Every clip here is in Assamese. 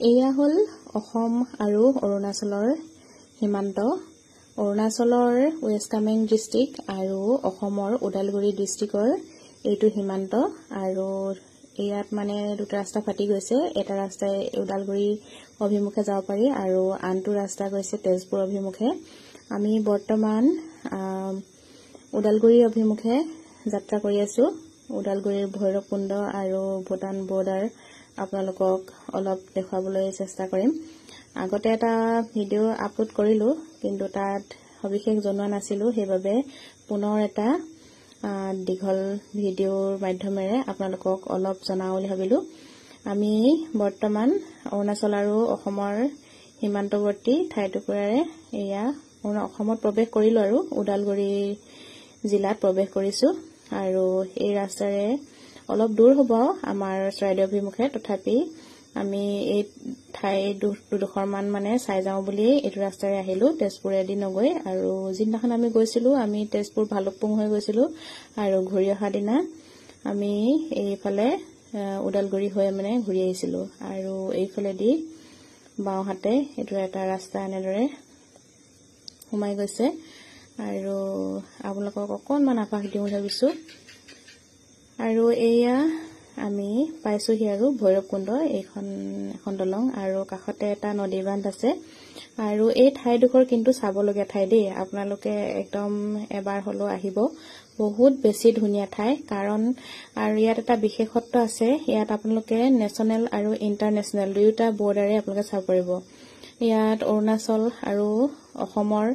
এয়া হ'ল অসম আৰু অৰুণাচলৰ সীমান্ত। অৰুণাচলৰ ৱেষ্ট কামেং ডিষ্ট্ৰিক্ট আৰু অসমৰ ওদালগুৰি ডিষ্ট্ৰিক্টৰ এইটো সীমান্ত। আৰু ইয়াত মানে দুটা ৰাস্তা ফাটি গৈছে। এটা ৰাস্তাই ওদালগুৰি অভিমুখে যাব পাৰি আৰু আনটো ৰাস্তা গৈছে তেজপুৰ অভিমুখে। আমি বৰ্তমান ওদালগুৰি অভিমুখে যাত্ৰা কৰি আছো। ওদালগুৰিৰ ভৈৰৱকুণ্ড আৰু ভূটান বৰ্ডাৰ আপোনালোকক অলপ দেখুৱাবলৈ চেষ্টা কৰিম। আগতে এটা ভিডিঅ' আপলোড কৰিলোঁ, কিন্তু তাত সবিশেষ জনোৱা নাছিলোঁ। সেইবাবে পুনৰ এটা দীঘল ভিডিঅ'ৰ মাধ্যমেৰে আপোনালোকক অলপ জনাওঁ বুলি ভাবিলোঁ। আমি বৰ্তমান অৰুণাচল আৰু অসমৰ সীমান্তৱৰ্তী ঠাইটুকুৰাৰে এয়া অসমত প্ৰৱেশ কৰিলোঁ আৰু ওদালগুৰি জিলাত প্ৰৱেশ কৰিছোঁ। আৰু এই ৰাস্তাৰে অলপ দূৰ হ'ব আমাৰ চৰাইদেউ অভিমুখে, তথাপি আমি এই ঠাই দুডোখৰমান মানে চাই যাওঁ বুলিয়েই এইটো ৰাস্তাৰে আহিলোঁ, তেজপুৰেদি নগৈ। আৰু যিদিনাখন আমি গৈছিলোঁ, আমি তেজপুৰ ভালুকপুং হৈ গৈছিলোঁ আৰু ঘূৰি অহা দিনা আমি এইফালে ওদালগুৰি হৈ মানে ঘূৰি আহিছিলোঁ। আৰু এইফালেদি বাওঁহাতে এইটো এটা ৰাস্তা এনেদৰে সোমাই গৈছে। আৰু আপোনালোকক অকণমান আভাস দিওঁ বুলি ভাবিছোঁ। আৰু এয়া আমি পাইছোহি আৰু ভৈৰৱকুণ্ড, এইখন এখন দলং আৰু কাষতে এটা নদী বান্ধ আছে। আৰু এই ঠাইডোখৰ কিন্তু চাবলগীয়া ঠাই দেই, আপোনালোকে একদম এবাৰ হ'লেও আহিব, বহুত বেছি ধুনীয়া ঠাই। কাৰণ আৰু ইয়াত এটা বিশেষত্ব আছে, ইয়াত আপোনালোকে নেশ্যনেল আৰু ইণ্টাৰনেশ্যনেল দুয়োটা বৰ্ডাৰে আপোনালোকে চাব পাৰিব। ইয়াত অৰুণাচল আৰু অসমৰ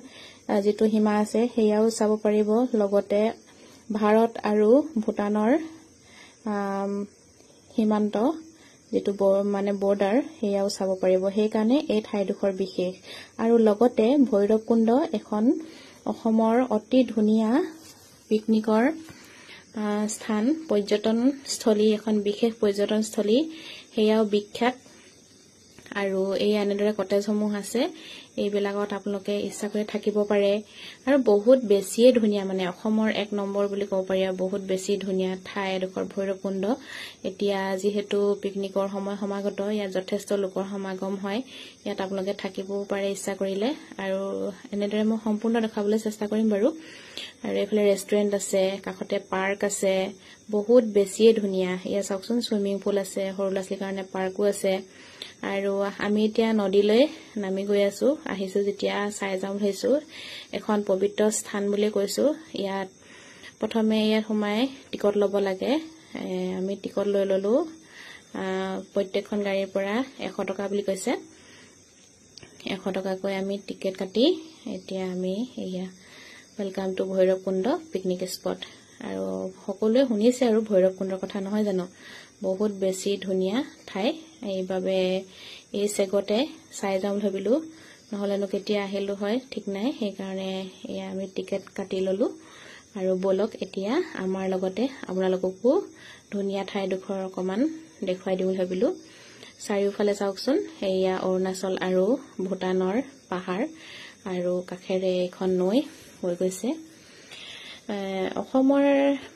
যিটো সীমা আছে সেয়াও চাব পাৰিব, লগতে ভাৰত আৰু ভূটানৰ সীমান্ত যিটো মানে বৰ্ডাৰ সেয়াও চাব পাৰিব। সেইকাৰণে এই ঠাইডোখৰ বিশেষ। আৰু লগতে ভৈৰৱকুণ্ড এখন অসমৰ অতি ধুনীয়া পিকনিকৰ স্থান, পৰ্যটনস্থলী, এখন বিশেষ পৰ্যটনস্থলী, সেয়াও বিখ্যাত। আৰু এই এনেদৰে কটেজসমূহ আছে, এইবিলাকত আপোনালোকে ইচ্ছা কৰি থাকিব পাৰে। আৰু বহুত বেছিয়ে ধুনীয়া, মানে অসমৰ এক নম্বৰ বুলি ক'ব পাৰি আৰু বহুত বেছি ধুনীয়া ঠাই এডোখৰ ভৈৰৱকুণ্ড। এতিয়া যিহেতু পিকনিকৰ সময় সমাগত, ইয়াত যথেষ্ট লোকৰ সমাগম হয়, ইয়াত আপোনালোকে থাকিবও পাৰে ইচ্ছা কৰিলে। আৰু এনেদৰে মই সম্পূৰ্ণ দেখাবলৈ চেষ্টা কৰিম বাৰু। আৰু এইফালে ৰেষ্টুৰেণ্ট আছে, কাষতে পাৰ্ক আছে, বহুত বেছিয়ে ধুনীয়া। ইয়াত চাওকচোন, চুইমিং পুল আছে, সৰু ল'ৰা ছোৱালীৰ কাৰণে পাৰ্কো আছে। আৰু আমি এতিয়া নদীলৈ নামি গৈ আছো, আহিছো যেতিয়া চাই যাওঁ বুলি ভাবিছো। এখন পবিত্ৰ স্থান বুলি কৈছো। ইয়াত প্ৰথমে ইয়াত সোমাই টিকট ল'ব লাগে। আমি টিকট লৈ ললো, প্ৰত্যেকখন গাড়ীৰ পৰা 100 টকা বুলি কৈছে। 100 টকাকৈ আমি টিকেট কাটি এতিয়া আমি এয়া welcome to Bhairabkunda picnic spot. আৰু সকলোৱে শুনিছে আৰু ভৈৰৱকুণ্ডৰ কথা, নহয় জানো? বহুত বেছি ধুনীয়া ঠাই, এইবাবে এই চেগতে চাই যাওঁ বুলি ভাবিলো, নহ'লেনো কেতিয়া আহিলো হয় ঠিক নাই। সেইকাৰণে এয়া আমি টিকেট কাটি ললো। আৰু ব'লক এতিয়া আমাৰ লগতে আপোনালোককো ধুনীয়া ঠাইডোখৰ অকণমান দেখুৱাই দিওঁ বুলি ভাবিলো। চাৰিওফালে চাওকচোন, এয়া অৰুণাচল আৰু ভূটানৰ পাহাৰ আৰু কাষেৰে এখন নৈ বৈ গৈছে। অসমৰ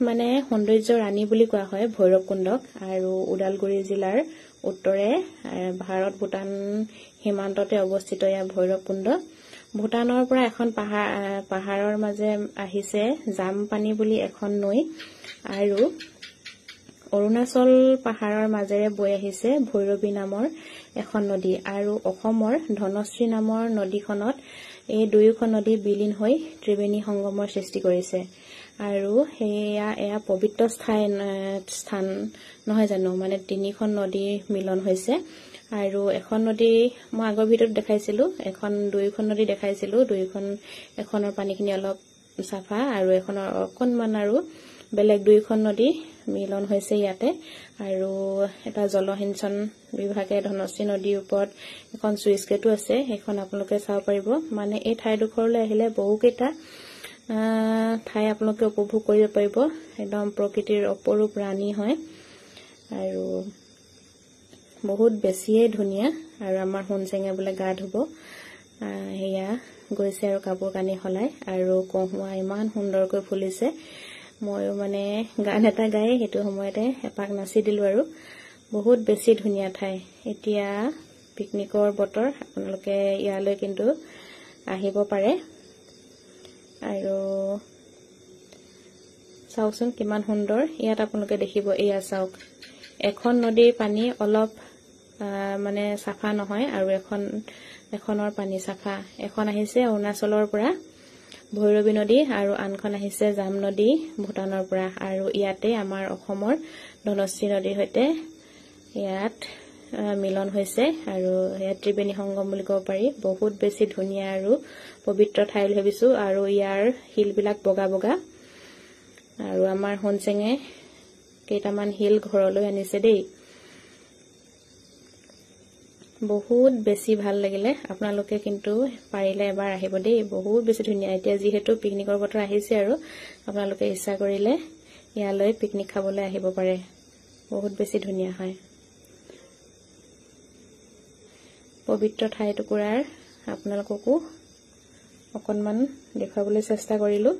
মানে সৌন্দৰ্য ৰাণী বুলি কোৱা হয় ভৈৰৱকুণ্ডক। আৰু ওদালগুৰি জিলাৰ উত্তৰে ভাৰত ভূটান সীমান্ততে অৱস্থিত এয়া ভৈৰৱকুণ্ড। ভূটানৰ পৰা এখন পাহাৰৰ মাজে আহিছে জামপানী বুলি এখন নৈ আৰু অৰুণাচল পাহাৰৰ মাজেৰে বৈ আহিছে ভৈৰৱী নামৰ এখন নদী। আৰু অসমৰ ধনশ্ৰী নামৰ নদীখনত এই দুয়োখন নদী বিলীন হৈ ত্ৰিবেণী সংগমৰ সৃষ্টি কৰিছে। আৰু সেয়া এয়া পবিত্ৰ স্থান নহয় জানো? মানে তিনিখন নদীৰ মিলন হৈছে। আৰু এখন নদী মই আগৰ ভিডিঅ'ত দেখাইছিলো, এখন দুয়োখন নদী দেখাইছিলো। দুয়োখন, এখনৰ পানীখিনি অলপ চাফা আৰু এখনৰ অকণমান আৰু বেলেগ, দুয়োখন নদী মিলন হৈছে ইয়াতে। আৰু এটা জলসিঞ্চন বিভাগে ধনশ্ৰী নদীৰ ওপৰত এখন চুইচ গেটো আছে, সেইখন আপোনালোকে চাব পাৰিব। মানে এই ঠাইডোখৰলৈ আহিলে বহুকেইটা ঠাই আপোনালোকে উপভোগ কৰিব পাৰিব। একদম প্ৰকৃতিৰ অপৰূপ ৰাণী হয় আৰু বহুত বেছিয়ে ধুনীয়া। আৰু আমাৰ সোণচেঙে বোলে গা ধুব, সেয়া গৈছে আৰু কাপোৰ কানি সলাই। আৰু কহুৱা ইমান সুন্দৰকৈ ফুলিছে, ময়ো মানে গান এটা গাই সেইটো সময়তে এপাক নাচি দিলো। আৰু বহুত বেছি ধুনীয়া ঠাই। এতিয়া পিকনিকৰ বতৰ, আপোনালোকে ইয়ালৈ কিন্তু আহিব পাৰে। আৰু চাওকচোন কিমান সুন্দৰ। ইয়াত আপোনালোকে দেখিব, এয়া চাওক, এখন নদীৰ পানী অলপ মানে চাফা নহয় আৰু এখনৰ পানী চাফা। এখন আহিছে অৰুণাচলৰ পৰা ভৈৰৱী নদী আৰু আনখন আহিছে জাম নদী ভূটানৰ পৰা। আৰু ইয়াতে আমাৰ অসমৰ ধনশ্ৰী নদীৰ সৈতে ইয়াত মিলন হৈছে আৰু ইয়াত ত্ৰিবেণী সংগম বুলি ক'ব পাৰি। বহুত বেছি ধুনীয়া আৰু পবিত্ৰ ঠাই বুলি ভাবিছোঁ। আৰু ইয়াৰ শিলবিলাক বগা বগা। আৰু আমাৰ সোণচেঙে কেইটামান শিল ঘৰলৈ আনিছে দেই। বহুত বেছি ভাল লাগিলে। আপোনালোকে কিন্তু পাৰিলে এবাৰ আহিব দেই, বহুত বেছি ধুনীয়া। এতিয়া যিহেতু পিকনিকৰ বতৰ আহিছে আৰু আপোনালোকে ইচ্ছা কৰিলে ইয়ালৈ পিকনিক খাবলৈ আহিব পাৰে, বহুত বেছি ধুনীয়া হয়। পবিত্ৰ ঠাই টুকুৰাৰ আপোনালোককো অকণমান দেখুৱাবলৈ চেষ্টা কৰিলোঁ।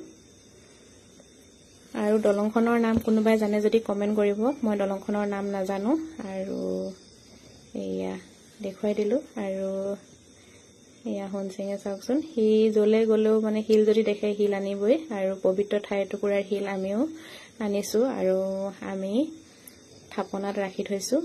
আৰু দলংখনৰ নাম কোনোবাই জানে যদি কমেণ্ট কৰিব, মই দলংখনৰ নাম নাজানো। আৰু এয়া দেখুৱাই দিলোঁ। আৰু এয়া সোণচিঙে চাওকচোন, সি য'লৈ গ'লেও মানে শিল যদি দেখে শিল আনিবই। আৰু পবিত্ৰ ঠাই টুকুৰাৰ শিল আমিও আনিছোঁ আৰু আমি থাপনাত ৰাখি থৈছোঁ।